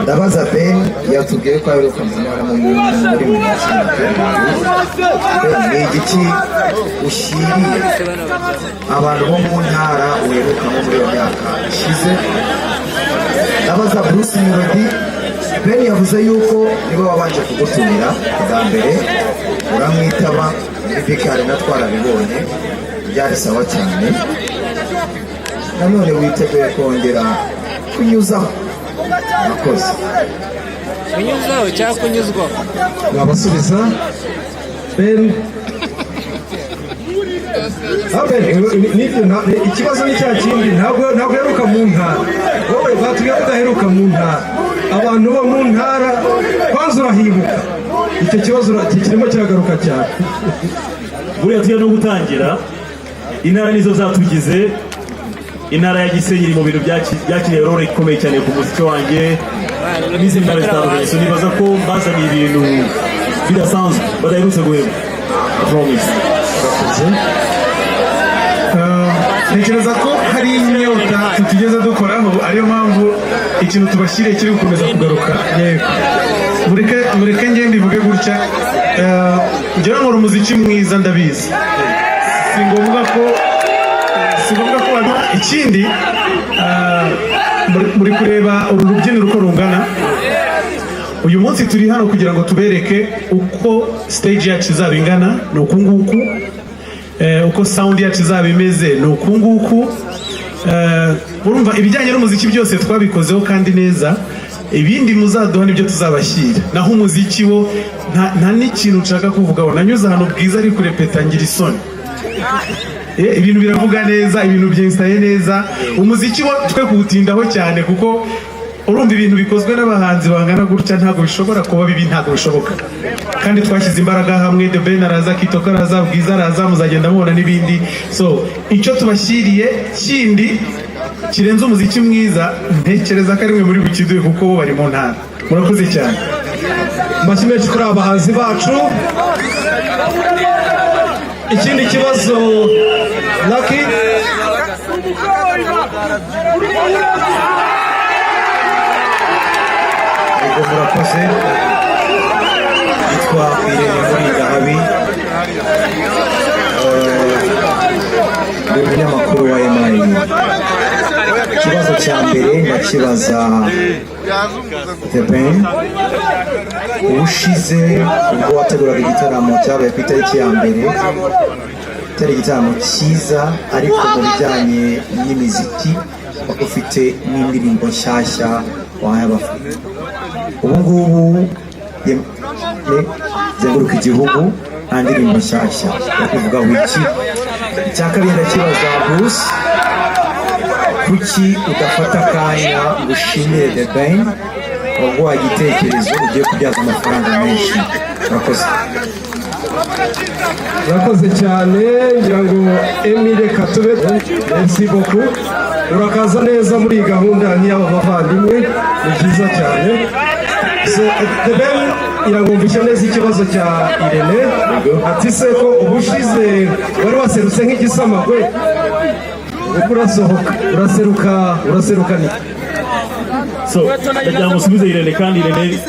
Ndabaza Ben, yatubwiye ko aheruka mu ntara muri 2017. Ben, ni igiki ushyiriye abantu bo mu ntara uherukamo muri iyo myaka ishize? Ndabaza Bruce Melody. Ben yavuze yuko nibo wabanje kugutumira bwa mbere, uramwitaba muri BK Arena, twarabibonye, byari sawa cyane. Nanone witeguye kongera kunyuzaho? Murakoze. Kunyuzaho cyangwa kunyuzwaho? Wabasubiza, Ben. Ah, Ben, nibyo, ikibazo ni cya kindi, ntabwo uheruka mu ntara. Wowe batubwiye ko udaheruka mu ntara. Abantu bo mu ntara kwanza urahibuka? Icyo kibazo kirimo kiragaruka cyane. Buriya tujya no gutangira, intara nizo zatugize. Intara ya Gisenyi iri mu bintu byakiriye role ikomeye cyane ku muziki wanjye n'izindi ntara zitandukanye. So nibaza ko mbazaniye ibintu bidasanzwe badaherutse guhema. I promise. Urakoze. Ntekereza ko hari inyota tutigeze dukoraho, ariyo mpamvu ikintu tubashyiriye kiri gukomeza kugaruka. Yego. Mureke njye mbivuge gutya. Njyewe nkora umuziki mwiza, ndabizi, si ngombwa ko ikindi. Muri kureba uru rubyiniro uko rungana. Uyu munsi turi hano kugira ngo tubereke uko stage yacu izaba ingana, ni uku nguku. Uko sound yacu izaba imeze ni uku nguku. Urumva ibijyanye n'umuziki byose twabikozeho kandi neza. Ibindi muzaduha nibyo tuzabashyira. Naho umuziki wo nta n'ikintu nshaka kuvugaho. Nanyuze ahantu Bwiza ari kurepeta ngira isoni. Ibintu biravuga neza, ibintu byinstaye neza. Umuziki wo twe kuwutindaho cyane, kuko urumva ibintu bikozwe n'abahanzi bangana gutya ntabwo bishobora kuba bibi, ntabwo bishoboka. Kandi twashyize imbaraga hamwe. The Ben araza, Kitoko araza, Bwiza araza, muzagenda mubona n'ibindi. So icyo tubashyiriye kindi kirenze umuziki mwiza, ntekereza ko ari mwe muri bukiduhe, kuko bo bari mu ntara. Murakoze cyane. Amashyi menshi kuri aba bahanzi bacu. Ikindi kibazo, Lucky. Yego, murakoze. Yitwa Irene Murindahabi, ndi umunyamakuru wa MIE. Ikibazo cya mbere ndakibaza The Ben. Ubushize ubwo wateguraga igitaramo cyabaye ku itariki ya mbere, cyari igitaramo cyiza, ariko mu bijyanye n'imiziki wari ufite n'indirimbo nshyashya wahaye abafana. Ubu ngubu zenguruka igihugu, nta ndirimbo nshyashya yo kuvugaho iki? Icya kabiri ndakibaza Bruce: kuki udafata akanya ngo ushimire The Ben waguhaye igitekerezo ugiye kubyaza amafaranga menshi? Murakoze. Urakoze cyane. Ngira ngo Emile Katube, merci beaucoup, urakaza neza muri iyi gahunda nk'iy'aba bavandimwe, ni byiza cyane. So The Ben, irangumvisha neza ikibazo cya Irene, ati se ko ubushize wari waserutse nk'igisamagwe, ubwo urasohoka, uraseruka, uraseruka ni So ndagira ngo usubize Irene. Kandi Irene,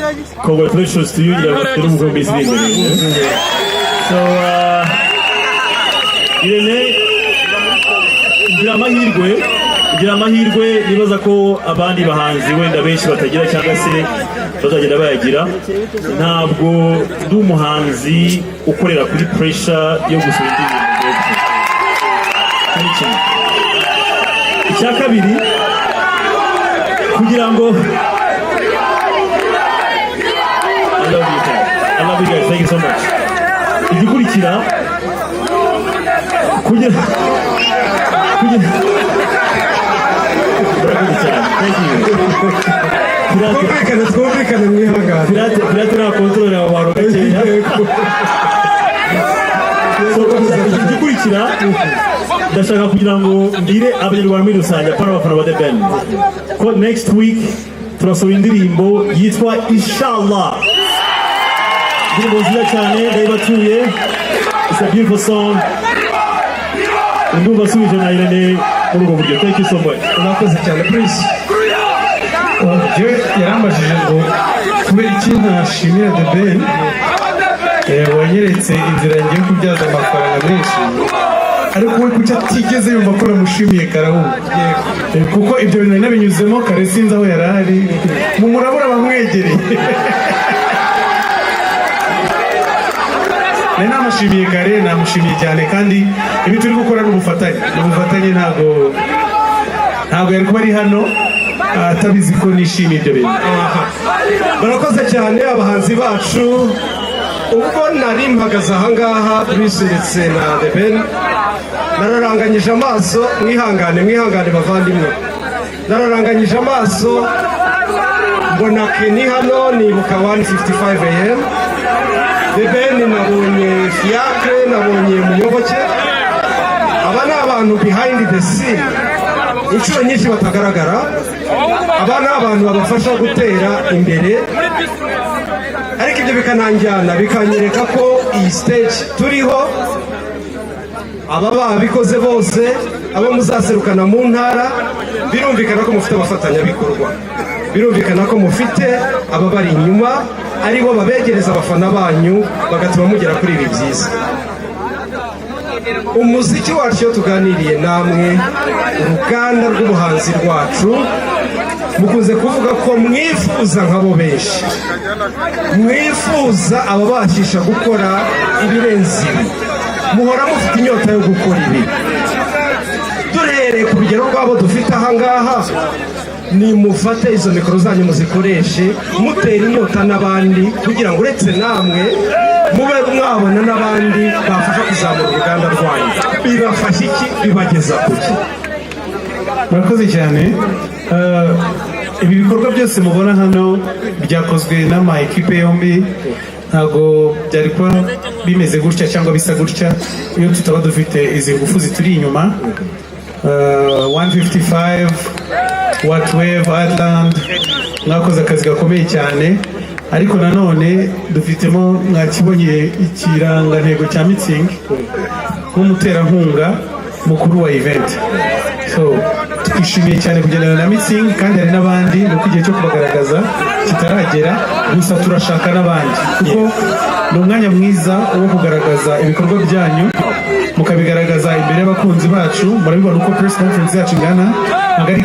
congratulations to you. Ngira ngo ugire ubukwe mu minsi iri imbere. So Irene, ngira amahirwe nibaza ko abandi bahanzi wenda benshi batagira cyangwa se bazagenda bayagira. Ntabwo ndi umuhanzi ukorera kuri pressure yo gusohora indirimbo. Icyo ni kimwe. Icya kabiri, kugira ngo I love you guys. I love you guys. Thank you so much. Igikurikira, kugira murakoze cyane. Thank you. Pirate. Twumvikane, twumvikane, mwihangane. Pirate, pirate nta control abo bantu gakeya. So, igikurikira, ndashaka kugira ngo mbwire Abanyarwanda muri rusange, apana abafana ba The Ben, ko next week turasohora indirimbo yitwa Inshallah, indirimbo nziza cyane, ndayibatuye. It's a beautiful song. Ndumva asubije na Irene. Muri ubwo buryo, thank you so much. Urakoze cyane, Bruce. Njyewe yarambajije ngo kubera iki ntashimira The Ben wanyeretse inzira ngiye kubyaza amafaranga menshi, ariko we kuki atigeze yumva ko namushimiye karahura? Kuko ibyo bintu nari nabinyuzemo kare, sinzi aho yari ari mu murabura bamwegereye. Nari namushimiye kare, namushimiye cyane. Kandi ibi turi gukora ni ubufatanye, ni ubufatanye. Ntabwo yari kuba ari hano atabizi ko nishimiye ibyo bintu. Barakoze cyane abahanzi bacu. Ubwo nari mpagaze ahangaha, Bruce ndetse na The Ben, nararanganyije amaso, mwihangane, mwihangane bavandimwe, nararanganyije amaso mbona Kenny hano, nibuka 1:55 AM. The Ben nabonye, Fiacre nabonye, Muyoboke. Aba ni abantu behind the scene inshuro nyinshi batagaragara. Aba ni abantu babafasha gutera imbere, ariko ibyo bikananjyana bikanyereka ko iyi stage turiho, aba babikoze bose, abo muzaserukana mu ntara, birumvikana ko mufite abafatanyabikorwa, birumvikana ko mufite ababari inyuma, aribo babegereza abafana banyu, bagatuma mugera kuri ibi byiza. Umuziki wacu, iyo tuganiriye namwe, uruganda rw'ubuhanzi rwacu, mukunze kuvuga ko mwifuza nk'abo benshi, mwifuza ababashisha gukora ibirenze ibi. Muhora mufite inyota yo gukora ibi. Duhereye ku rugero rw'abo dufite ahangaha, nimufate izo mikoro zanyu muzikoreshe mutera inyota n'abandi, kugira ngo uretse namwe mube mwabona n'abandi bafasha kuzamura uruganda rwanyu. Bibafasha iki? Bibageza ku ki? Murakoze cyane. Ibi bikorwa byose mubona hano byakozwe n'ama ekipe yombi. Ntabwo byari kuba bimeze gutya cyangwa bisa gutya iyo tutaba dufite izi ngufu zituri inyuma. 155, What Wave, Ireland, mwakoze akazi gakomeye cyane. Ariko nanone dufitemo, mwakibonye, ikirangantego cya Mützig nk'umuterankunga mukuru wa event. So twishimiye cyane kugendana na Mützig, kandi hari n'abandi, nuko igihe cyo kubagaragaza kitaragera. Gusa turashaka n'abandi, kuko ni umwanya mwiza wo kugaragaza ibikorwa byanyu, mukabigaragaza imbere y'abakunzi bacu. Murabibona uko press conference yacu ingana, ntabwo ari